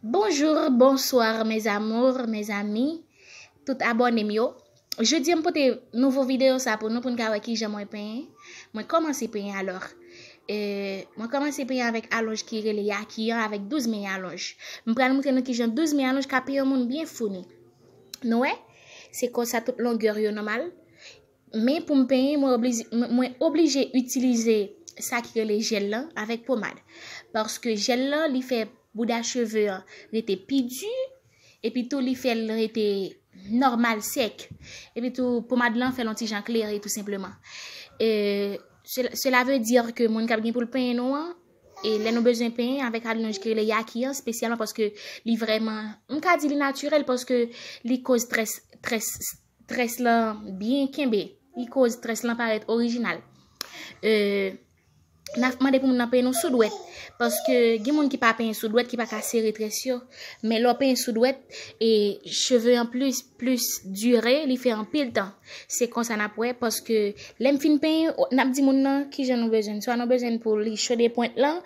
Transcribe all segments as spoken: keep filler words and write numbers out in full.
Bonjour, bonsoir, mes amours, mes amis, tout abòne m yo. Jodi a m pote nouvo videyo sa pou nou, pou n ka wè kijan mwen penyen. Mwen kòmanse penyen alò. E, mwen kòmanse penyen avèk alonj ki rele Yaki an, avèk douz men alonj. M pral montre nou kijan douz men alonj ka penyen yon moun byen founi. Nou wè? Se konsa tout longè yo nòmal. Men pou m penyen, mwen oblije, mwen oblije itilize sa ki rele jèl lan avèk pomad. Paske jèl lan, li fè bouda cheve an rete pi di, epi tou li fè l rete nòmal, sèk. Epi tou, pomad lan fè l yon ti jan klere, tou senpleman. E, se- cela veut dire que moun k ap gen pou l penyen nou an, e lè nou bezwen penyen avèk alonj ki rele Yaki an, espesyalman paske li vrèman, m ka di li natirèl paske li koz très, très, très lan byen kenbe. Li koz très lan parèt orijinal. E, n ap mande pou moun nan penyen nou sou dwèt. Paske gen moun ki pa penyen sou dwèt, ki pa ka sere très yo. Men lè w penyen sou dwèt, e cheve an plis, plis dire, li fè anpil tan. Se konsa n ap wè, paske lè m fin penyen, n ap di moun nan kijan nou bezwen l. Swa nou bezwen l pou li chode pwent lan,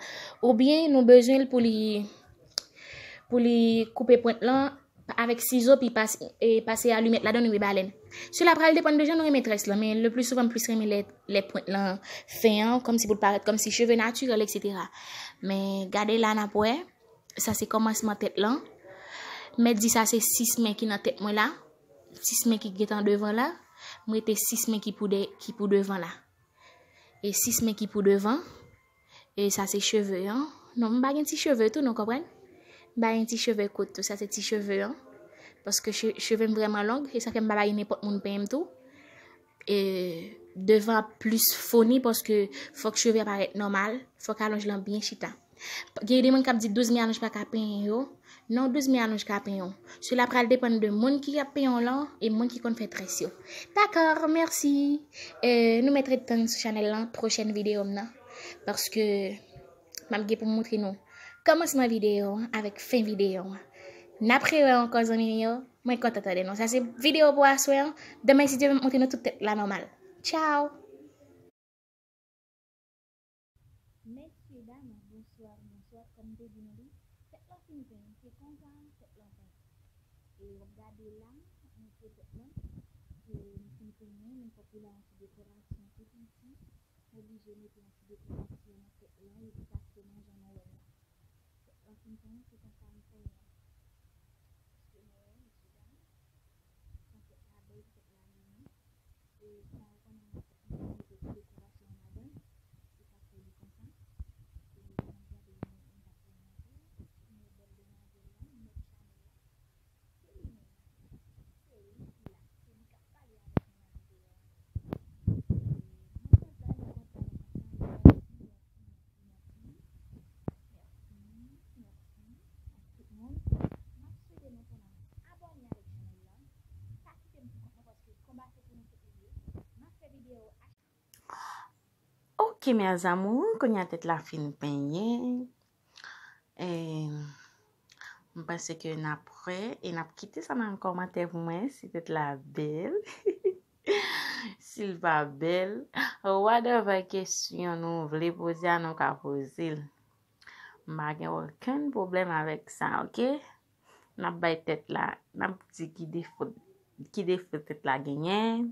oubyen nou bezwen l pou li, pou li koupe pwent lan avèk sizo, pi pas- e pase alimèt ladan, nou, balèn. Sela pral depann de jan nou renmen très lan, men le plus souvent, m plis renmen lè, lè pwent lan fen an, kòmsi pou l parèt kòmsi cheve natirèl, etsetera. Men gade la, n ap wè, sa se kòmansman tèt lan. Mèt di sa se sis men ki nan tèt mwen la, sis men ki gentan devan la, m rete sis men ki pou de- ki pou devan la. E sis men ki pou devan. E sa se cheve an. Non, m pa gen ti cheve tou, nou konprann? M pa gen ti cheve kout tou, sa se ti cheve an. Paske che- cheve m vrèman long, e sa fè m pa bay nenpòt moun penyen m tou. E devan ap plis founi paske fòk cheve a parèt nòmal, fòk alonj lan byen chita. Gen de moun k ap di douz men alonj pa ka penyen yo. Non, douz men alonj ka penyen w. Sela pral depann de moun ki ap penyen w lan e moun ki konn fè très yo. Dakò, mèsi. E, nou mèt ret tann sou chanèl lan, pwochèn videyo m nan. Paske m ap gen pou m montre nou kòmansman videyo an avèk fen videyo an. N ap rewè ankò, zanmi m yo. Mwen kontan tande nou. Sa se videyo pou aswè an. Demen, si Dye vle, m montre nou tout tèt la nòmal. Tchao! Mesye dam, bonswa, bonswa. Kòm m te di nou li, tèt lan fin penyen, se konsa tèt lan penyen. E w ap gade la, m montre tèt lan, ke m fin penyen, men fòk li la yon ti dekorasyon tou piti. M oblije mete yon ti dekorasyon nan tèt lan, egzakteman jan nou wè l la. Tèt lan fin penyen, se konsa m penyen. Èske nou wè, mesye dam? Jan tèt la bèl, tèt la lini. E sa, ou konnen, mwen mete ti dekorasyon ladan. Se sa k fè li konsa. E lè n ap gade, nou, nou pa fè monte. Men bèl demwazèl lan, mèt chanèl la, se li menm. Se li ki la. Se li k ap pale avèk nou nan videyo a. E mwen kontan, nou kontan, nou kontan. Mèsi, mèsi, mèsi. Mèsi, mèsi ak tout moun. M ap swete nou konn al abòne avèk chanèl la. Pa kite m pou kont mwen paske konba se pou nou tout li ye. M ap fè videyo a. Ok, mes amours, kounye a tèt la fin penyen. E, m panse ke n ap prè e n ap kite sa nan kòmantè pou mwen, si tèt la bèl. Si l pa bèl, whatever kesyon nou vle poze a, nou ka poze l. M pa gen okenn pwoblèm avèk sa, ok? N ap bay tèt la, n ap di ki defo, ki defo tèt la genyen.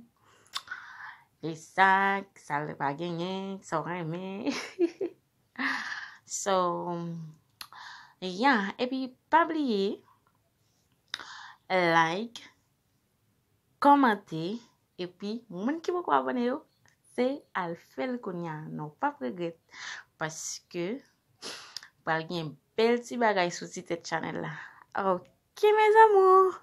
E sa, sa l pa genyen, sa w renmen. So, yeah, epi pa bliye, like, kòmante, epi moun ki poko abòne yo, se al fè l kounye a. Non, w p ap regrèt. Paske pral gen bèl ti bagay sou ti tèt chanèl la. Ok, mes amours!